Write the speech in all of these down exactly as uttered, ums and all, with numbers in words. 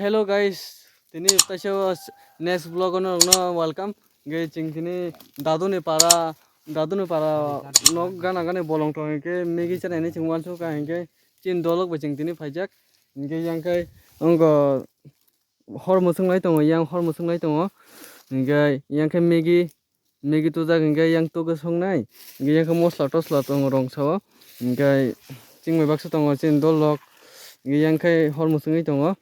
Hello guys, tini taisa o s-, next vlog o norokno welcome. Ge chwng tini daduni para, daduni para nok gana gani bolong tong hwnkhe Maggie chanai hinwi chwng uansukha, hinkhe chini dolok bai chwng tini phaijak. Hinkhe yang khe wngkha hor mwswk nai tongo, yang hor mwswk nai tongo. Hinkhe yang khe Maggie, Maggie tujak hinkhe yang tugwi songnai. Hinkhe yang khe mosla tosla tongo rong sao. Hinkhe chwng bai baksa tongo chini dolok. Hinkhe yang khe hor mwswk nai tongo.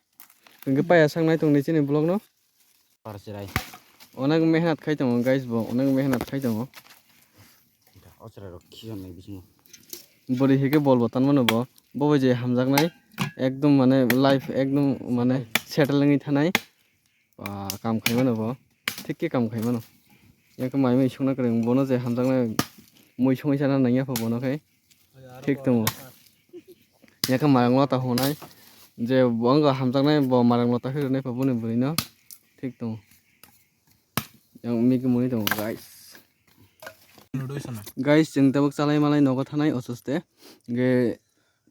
Hinkhe paya sak nai tongdi chini vlog no. Par chirai. Onek mehnat khai tongo guys bo, onek mehnat khai tongo. O chirai rok khichon nai bisingo. Bwrwi hai khe bol bo tan mano bo. Bo bai je hamjaknai ekdom mane life ekdom mane settle wngwi thanai. Ba, kam khai mano bo. Thik khe kam khai mano. Yang khe mai mui songna kwrwng bono je hamjaknai mui songwi chana nangya pha bono khai. Thik tongo. Yang khe marang lota honai. Je bo wngkha hamjaknai bo marang lota khe rwnai pha boni bwrwi no. Thik tongo. Yang migi muni tongo guys. Guys, chwng tabuk chalai malai nogo thanai ochoste. Ge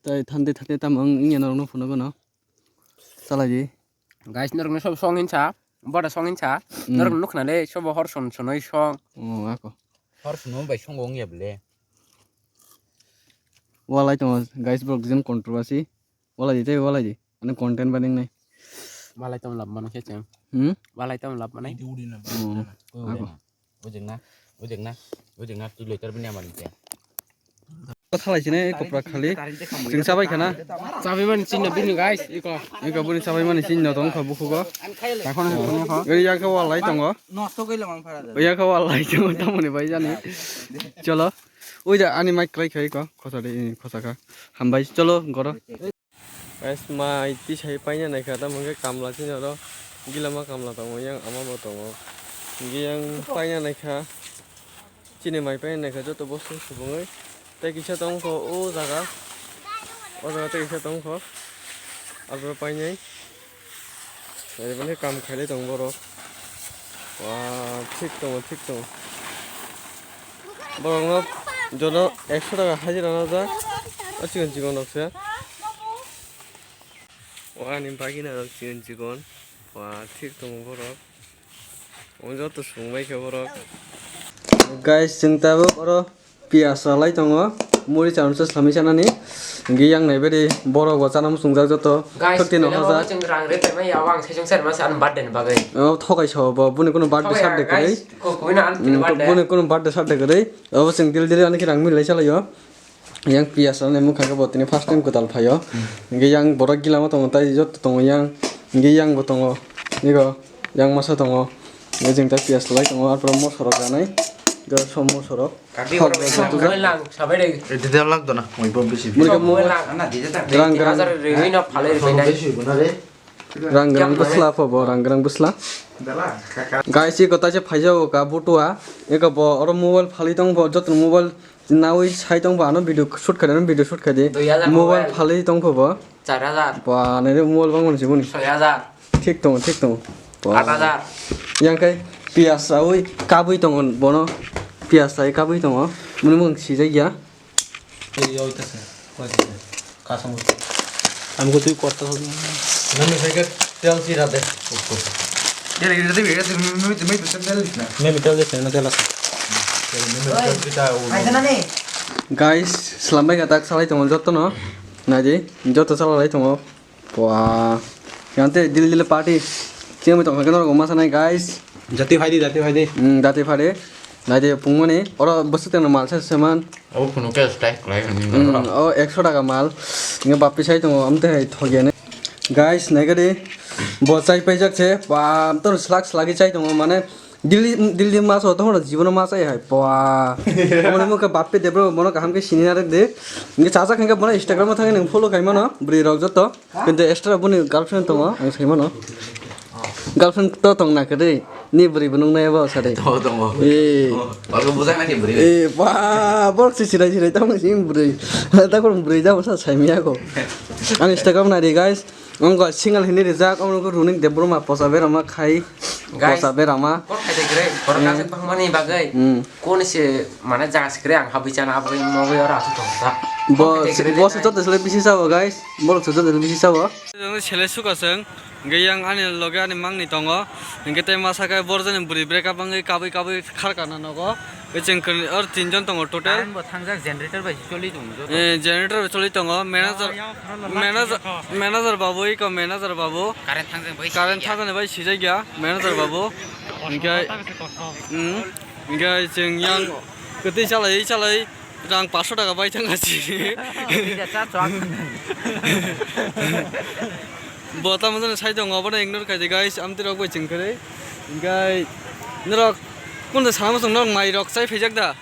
tai thande thande tam ang inya norokno phunugo no. Chalai di. Guys, norokno sob song hinsa, bada song hinsa. Hmm. Norok nukna le sobo hor son sonoi song. Oh, ako. Hor sono bai songo wngya bele. Walai tongo guys, borok jin controversy. Walai di tei walai di. Ani content baning nai. Walai tong lab mano khe chwng. Hmm? Walai tong lab manai. Oh, ako. Ujeng na, ujeng na, ujeng na twi loiter bini amani te. Thalai sini kopra khali. Chwng sabai khana. Sabai mani chinno bini guys, iko. Iko buni sabai mani chinno tong kha bukhugo. Takhon he khone kho. Oi yang khe walai tongo. Nosto kailam ang phara. Oi yang khe walai tongo tamoni bai jani. Cholo. Oi da ani mic kwlai khai ko. Khosa de, khosa kha. Hambai cholo goro. Guys, mai tisai paina naikha, tamo hwnkhe kamla chini oro gilama kamla tongo, yang ama bo tongo. Hwnkhe yang paina naikha, chini mai paina naikha joto bosong subungwi. Tei kisa tongkho o jaga, o jaga tei kisa tongkho, aboro painai. Tei boni kam khailai tongo borok. Wah, thik tongo, thik tongo. Borokno jono ekso taka hajira najak. O chikon chikon rok se. O ani bagina rok chikon chikon. Wah, thik tongo borok. O joto sung bai khe borok. Guys, chwng tabuk oro piyas ralai tongo. Muri chana se slamwi chanani. Hwnkhe yang nai bari borok bo chana muchungjak joto. Guys, thwktwino puila hoja. Bo chwng rang rwi paimani, abo ang saichung sai rwmani, ani birthday ni bagwi. O thokai so bo, boni kuno birthday birthday kwrwi. Guys, ko-, kubui no ani birthday. Boni kuno birthday birthday kwrwi. Abo chwng dil dil ani khe rang milai chalaio. Yang piyas rani mukha khe bo tini first time kwtal phaio. Hwnkhe yang borok gilamo tongo, tai joto tongo yang. Hwnkhe yang bo tongo. Niko yang masa tongo. Hwnkhe chwng tai piyas ralai tongo, arpore mosorok ranai. Hwnkhe som mosorok. Kaki borok thok bai borok thok bai lang sabai dai. Detail lak dona, moi bo bisi. Murikha mo lang. Ana dije ta. Grang grang. Tin hajar rwi no phalai rwi nai. Rang grang bwsla pho bo, rang grang bwsla. Guys, iko taisa phaijago ka butua. Iko bo oro mobile phalwi tong pho, joto mobile nawi sai tong pho, ano video shoot khai, ano video shoot khai di. Dui hajar mobile mobile. Phalwi tong pho bo. Char hajar. Ba, nai mobile bang mani sibuni. Soi hajar. Thik tongo, thik tongo. Aat hajar. Yang khe piyas rawi kabwi tongo bono. Piyas rawi kabwi tongo. Muni mung sijak ya. Ei, oi, ta se. Koi ta se. Kasam. Amko tui korta hobi. Nami sai ke tel si rate. Tel si rate, tel si rate. Nami tel si rate, tel si. Guys, slambai ka tak salai tongo joto no. Nai di, joto salai tongo. Wah, yang te dil dil party. Chini tong khe norok ma sanai guys. Jati phai di, jati phai di. Hmm, jati phai di. Nai di pungmani oro bwswk tengno mal se seman. Abo phunu ke strike khlai hwnwi. Hmm, o ekso taka mal. Nge bappi sai tongo amte hai thogiani. Guys, nai gadi bo chai paijak se. Ba, amto slak slagwi chai tongo mane. Dili, dili maso to hono jibono ma chai hai. Ba. Amoni mukha bappi debro bono kaham ke sini narek de. Nge chacha khanke bono Instagram o thangni follow khai mano. Bwrwi rok joto. Kintu extra boni girlfriend tongo, ang sai mano. Girlfriend to tong na kwrwi, ni bwrwi bo nung nai bo sari. Tongo, tongo. Eh. Tongo. Abo bujak na ni bwrwi. Eh, ba, borok se sirai sirai tamo sing bwrwi. Ta kono bwrwi jabo sa sai miya ko. Ang Instagram nai di guys. Ang ko single hini rijak, ang ko runik de broma posa berama khai. Guys, posa berama. Kok khai de gre, borok kasek bangmani bagwi. Hmm. Koni se mane jaga se kwrwi ang habwi chana aboni mogwi oro aswk tongsa. Bo, bo se joto sele bisi sabo, guys. Borok se joto sele bisi sabo. Sele suka seng. Hingke yang ani loge ani mangni tongo. Hingke tei masa khe borjani bwrwi breakup wngwi kabui kabui kharkana nogo. Becheng kwrwi or tinjon tongo total. Current bo thangjak, generator bai choli tongo joto. Eh, generator bai choli tongo. Manager, ya, ya, khorang manager, manager babu, iko manager babu. Current thangjak bai sijak ya. Current thangjani bai sijak ya, manager babu. Hingke, hmm, hingke cheng yang kwtwi chalai chalai. Rang paanso taka bai thang asi. Bo tamo jani sai tongo, abono ignore khai di, guys, amtwi rok bai chwng kwrwi. Hingkai norok kunda sana muchung norok mai rok chai phaijak da?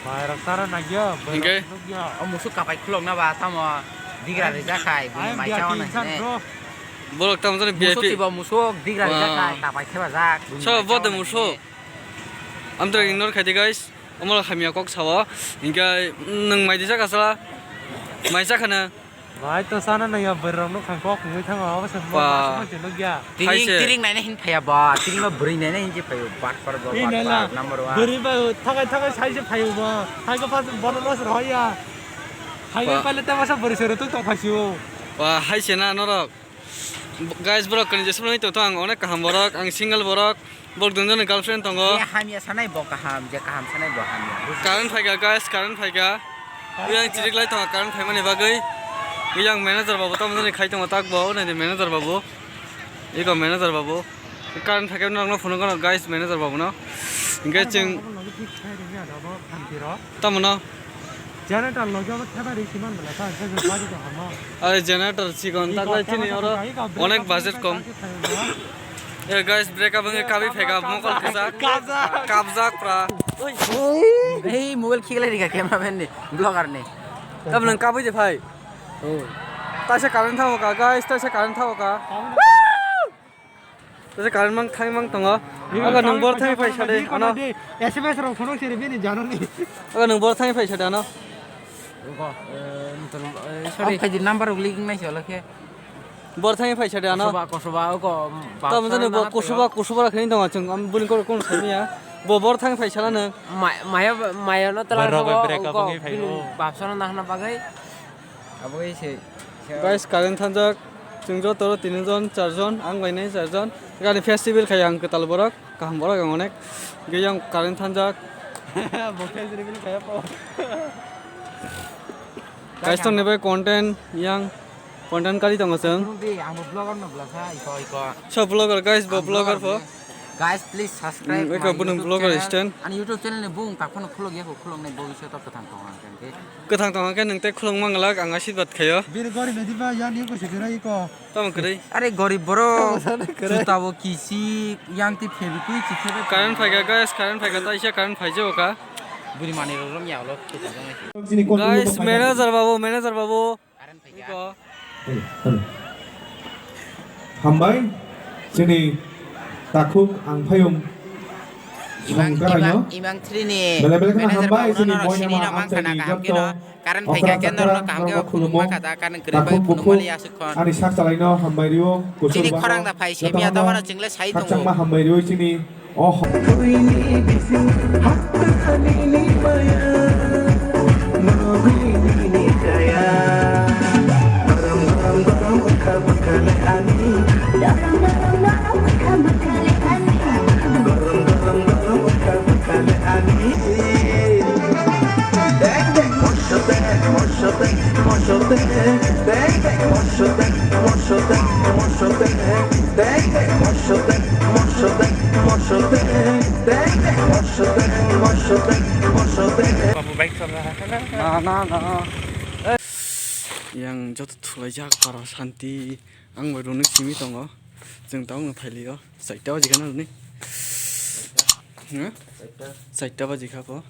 Mai rok chara nagya, bai rok nugya. O musuk kapai khulok na ba tamo digra rijak khai, bini mai chao na hine. Borok tamo jani V I P. Musuk digra rijak khai, kapai thebajak. So, bo de musuk. Amtwi rok ignore khai di, guys. Omo hamya kok sao. Hingke nwng mai disa kasala. Mai chakhana. Mai to sana nangya, bwrwi rok nuk kok nungwi thango. Abo se ba. Tiring, tiring naina hin phaya ba. Tiring ba bwrwi naina hin je phayo. Bat par ba, bat par, number one. Bwrwi ba thakai thakai sai se phayo ba. Hai ko pas bono los roya. Hai ko pale ta masa bwrwi sero tu tong phasio. Ba, hai se na norok. Guys, borok kani jesuk nai tongtho, ang onek kaham borok, ang single borok, borok dunjani girlfriend tongo. Je hamya sanai bo kaham, je kaham sanai bo hamya. Current phaika, guys, current phaika. Yang chirik lai tongo, current phaimani bagwi. Yang manager babu tamo jani khai tongo, tak bo, nai manager babu. Iko manager babu. Current phaika norokno phone kono, guys, manager babu no. Hingke chwng. Tamo no? Generator logi abo theba ri siman bela sa, sa, sa, sa, sa, sa, sa. Are generator chikon, tak lai chini oro onek budget kom. Eh, guys, breakup wngwi kabui phaika, mokol kwchak. Kabjak. Kabjak pra. Ei, mobile khiklai rikha cameraman ni, vlogger ni. Tamo nwng kabui de phai. Taisa current thango ka, guys, taisa current thango ka. Tese current mang thang mang tongo. Aga nung bor thang phai sade, ano. S M S rok phone sere bini jano ni. Aga nung bor thang phai sade, ano. Ko, eh, nton, eh, sorry. Off khai di number ugli nai solo khe. Bor thang phai sade, ano. Kosoba, kosoba, ko, tamo jani bo kosoba, kosoba ra khani tongo chung, am buni kor kon sani ya. Bo bor thang phai sala nung. Maya, maya no tala ko, ko, bini babsa no nahna bagai. Abo hai se. Guys, current thangjak. Chwng joto tini jon, char jon, ang bai nai char jon. Gani festival khai ang kwtal borok, kaham borok ang onek. Ge yang current thangjak. Bo festival khai po. Guys, tong nebe content yang content kari tongo chwng. Ang bo vlogger no blasa iko iko. So vlogger guys, bo vlogger po. Guys, please subscribe. Eko bunung vlogger stand. Ani YouTube channel ni bung tak phano khulok ya ko khulok nai bo iso to kwthang tong ang khe. Kwthang tongma khe nwng tei khulung manglak, ang asirwad khaio. Bini gori nadi ba, yan yuko se kira iko. Tamo kwrwi? Are gorib borok. Tamo sana kwrwi. Juta bo kisi, yang ti Fevikwik si khebe. Current phaika, guys, current phaika, taisa current phaijao ka. Buri mani rok rom ya lo. Guys, manager babu, manager babu. Current phaika. Iko. Hambai, chini takhuk ang phayung. Imang, imang, imang three ni bele bele kheno manager hambai, babu chini no boy sini nama no mang amchai khana ni kaham jotto keno. Current phaika khe norok kaham khe khulumma kha da, current kwrwi bai phunuk mali aswk khon. Ani sak chalaino hambai rio, chini khorang da phai semiya, tabano chwng le sai tongo. Khakchangma hambai rio chini. Oh. Babu bike chalaha. Na, na, na. Yang joto thulaijak para santi. Ang bai rwngwi simi tongo. Chwng tabukno phailio. Chaita baji khana rwni. Huh? Chaita baji kha bo.